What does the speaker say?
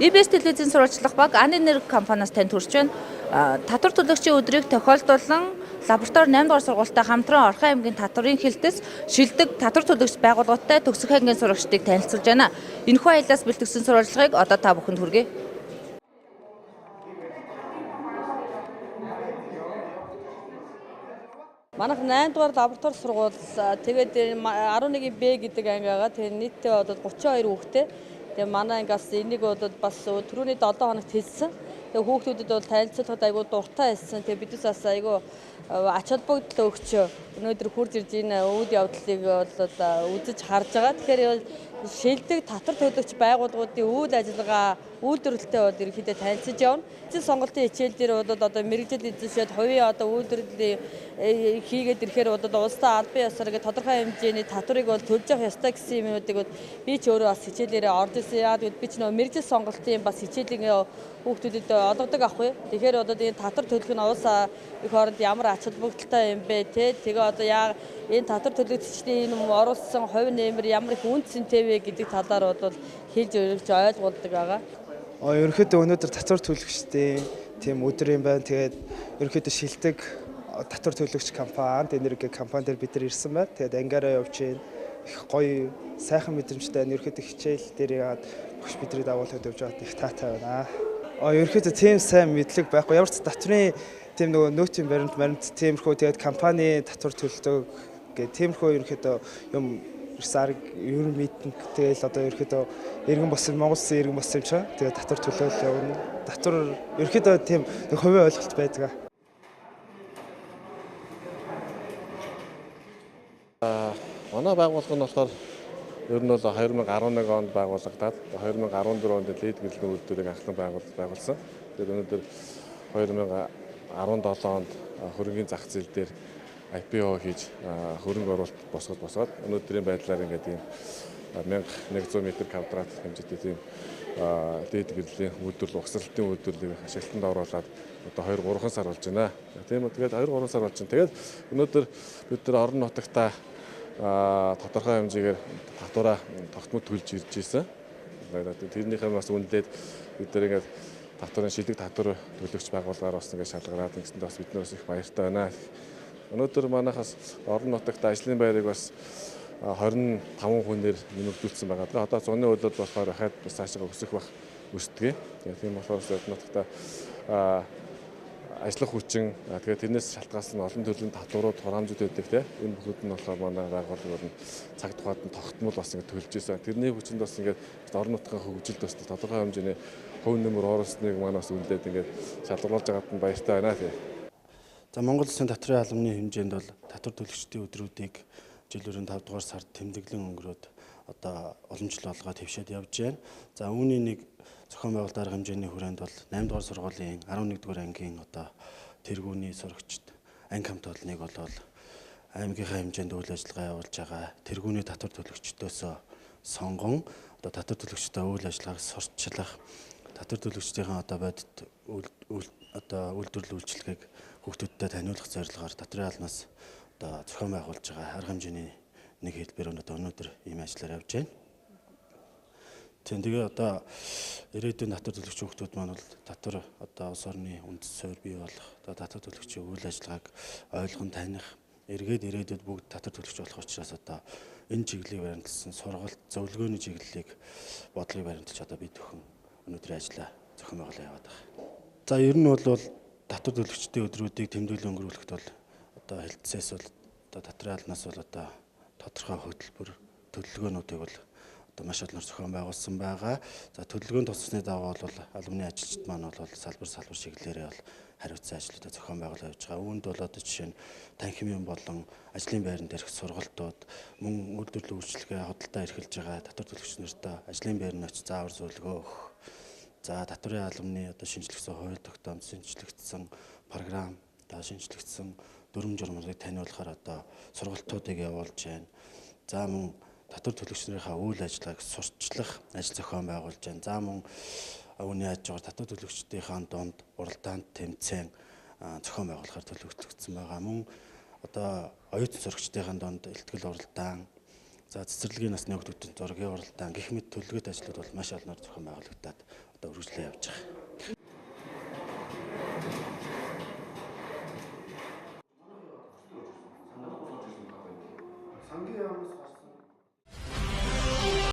EBS телевизийн сурвалжлах баг Ан Энерги компаниас танд хүрч байна. Татвар төлөгчийн өдрийг тохиолдуулан лаборатори 8 дугаар сургуультай хамтран Орхон аймгийн татварын хэлтэс шилдэг татвар төлөгч байгууллагатай төгсөх ангийн сурагчдыг танилцуулж байна. Энэхүү аяллаас бэлтгэсэн сурвалжлагыг одоо та бүхэнд хүргэе. Манайх 8 дугаар лаборатори сургууль, тэгээд 11 Б гэдэг анги байгаа. Тэгээд нийтдээ бол 32 хүүхэдтэй. Тэгээд манай анги бас энийг бол бас түрүүний 7 хоногт хэлсэн. Тэгээд хүүхдүүдэд бол танилцуулахад айгүй дуртай байсан. Тэгээд бидээс бас айгүй ач холбогдол өгч өнөөдөр хурж ирж энэ үйл явдлыг бол үзэж харж байгаа. Тэгэхээр шилдэг татвар төлөгч байгууллагуудын үйл ажиллагаа, үйлдвэрлэлтэй бол ерөнхийдөө танилцаж явна. Эцэс сонголтын хичээл дээр бол одоо мэргэжил эзэмшээд хувийн одоо үйлдвэрлэлийн хийгээд ирэхээр бол улстай албан ёсоор ингээд тодорхой хэмжээний татварыг бол төлж явах ёстой гэсэн юмнуудыг бол би ч өөрөө бас хичээлээрээ орж ирсэн. Яагаад гэвэл би ч нөгөө мэргэжил сонголтын бас хичээлийг хүүхдүүдэд олгодог ахгүй. Тэгэхээр одоо энэ татвар төлөх нь улс эх оронд ямар ач холбогдолтой юм бэ те. Тэгээ одоо яа энэ татвар төлөгчдийн энэ оруулсан хувь нэмэр ямар их үн цэнтэй вэ гэдэг талаар бол хэлж өргөж ойлгуулдаг байгаа. Ерөнхийдөө өнөөдөр татвар төлөгчдийн тийм өдөр юм байна. Тэгээд ерөнхийдөө шилдэг татвар төлөгч компани, Ан Энерги компани дээр бид нар ирсэн байна. Тэгээд ангиараа явж байна. Их гоё, сайхан мэдрэмжтэй. Ерөнхийдөө хичээл дээр яагаад багш бидний дагуулад явж байгаад их таатай байна. Ерөнхийдөө тийм сайн мэдлэг байхгүй. Ямар ч татврын тийм нөгөө нөөцийн баримт маримт тиймэрхүү тэгээд компани татвар төлдөг гэх тиймэрхүү ерөнхийдөө юм сарг ер нь мэднэ. Тэгэл одоо ерөнхийдөө иргэн бос Монгол улсын иргэн бос юм чинь. Тэгээд татвар төлөөл явна. Татвар ерөнхийдөө тийм хувийн ойлголт байдаг. Манай байгууллага нь болохоор ер нь бол 2011 онд байгуулагдаад 2014 онд лид гэрлэгийн үйлдвэрийг анхлан байгуулсан. Тэгээд өнөөдөр 2017 онд хөрөнгийн зах зээл дээр IPO хийж хөрөнгө оруулалт босгоод өнөөдрийн байдлаар ингээд ийм 1100 м квадрат хэмжээтэй тийм лид гэрлийн үйлдвэрлэл, угсралтын үйлдвэрлэлийг ашиглалтанд оруулаад одоо 2-3 сар болж байна. Тийм үү, тэгээд 2-3 сар болж байна. Тэгээд өнөөдөр бид нар орон нутагтаа тодорхой хэмжээгээр татвараа тогтмол төлж ирж ирсэн. Тэрнийхээ бас үнэлээд бид нар ингээд татварын шилдэг татвар төлөгч байгууллагаар бас ингээд шалгараад ингэсэндээ бас бид нар бас их баяртай байна. Өнөөдөр манайхаас орон нутагт ажлын байрыг бас 25 хүнээр нэмэгдүүлсэн байгаа. Одоо зуны улирал болохоор хаад бас цаашаа өсөх бах өсдөг. Тийм болохоор орон нутагт ажиллах хүчин, тэгээд тэрнээс шалтгаалсан олон төрлийн татварууд, хураамжууд байдаг те. Энэ бүхүүд нь болохоор манай байгууллага нь цаг тухайд нь тогтмол бас ингэ төлж ирсэн. Тэрний хүчинд бас ингээд орон нутгийн хөгжилд бас тодорхой хэмжээний хувь нэмэр оруулсныг манай бас үнэлээд ингээд шалгаруулж байгаад нь баяртай байна тий. За Монгол Улсын татварын албаны хэмжээнд бол татвар төлөгчдийн өдрүүдийг жил бүрийн 5 дугаар сард тэмдэглэн өнгөрөөд одоо уламжлал болгоод хэвшээд явж байна. За үүний нэг зохион байгуулалт арга хэмжээний хүрээнд бол 8 дугаар сургуулийн 11 дугаар ангийн одоо тэргүүний сурагчид анги хамт олныг бол аймгийнхаа хэмжээнд үйл ажиллагаа явуулж байгаа тэргүүний татвар төлөгчдөөсөө сонгон одоо татвар төлөгчдөө үйл ажиллагааг сурталчлах, татвар төлөгчдийн одоо бодит одоо үйлдвэрлэл үйлчилгээг хүүхдүүдтэй таниулах зорилгоор татварын албанаас одоо зохион байгуулж байгаа арга хэмжээний нэг хэлбэр одоо өнөөдөр ийм ажиллаар явж байна. Тэгээ одоо ирээдүйн татвар төлөгч хүүхдүүд маань бол татвар одоо улс орны үндэс суурь бий болох одоо татвар төлөгчийн үйл ажиллагааг ойлгон таних, эргээд ирээдүйд бүгд татвар төлөгч болох учраас одоо энэ чиглэлийг баримталсан сургалт, зөвлөгөөний чиглэлийг бодлогыг баримталж одоо бид бүхэн өнөөдрийн ажлаа зохион байгуулаад яваад байгаа. За ер нь бол татвар төлөгчдийн өдрүүдийг тэмдэглэн өнгөрүүлэхэд бол одоо хэлтсээс бол одоо татварын албанаас бол одоо тодорхой хөтөлбөр, төлөвлөгөөнүүдийг бол одоо маш олноор зохион байгуулсан байгаа. За төлөвлөгөөнд тусны дагуу бол албаны ажилчид маань бол салбар салбар чиглэлээрээ бол хариуцсан ажлуудаа зохион байгуулаад явж байгаа. Үүнд бол одоо жишээ нь танхимын болон ажлын байран дээрх сургалтууд, мөн үйлдвэрлэл үйлчилгээ худалдаа эрхэлж байгаа татвар төлөгч нартай ажлын байранд очиж заавар зөвлөгөө өгөх. За татварын албаны одоо шинжлэгдсэн хууль тогтоомж, шинжлэгдсэн програм, одоо шинжлэгдсэн дүрэм журмыг таниулахаар одоо сургалтуудыг явуулж байна. За мөн татвар төлөгч нарынхаа үйл ажиллагааг сурталчлах ажил зохион байгуулж байна. За мөн үүний хажуугаар татвар төлөгчдийнхээ дунд уралдаанд тэмцээн зохион байгуулахаар төлөвлөгдсөн байгаа. Мөн одоо оюутан сурагчдын дунд ихтгэл уралдаан, За цэцэрлэгийн насны хүүхдүүдийн зургийн уралдаан гэх мэт төлөвлөгөөтэй ажлууд бол маш олноор зохион байгуулагдаад одоо үргэлжлээ явж байгаа. Сангийн яамнаас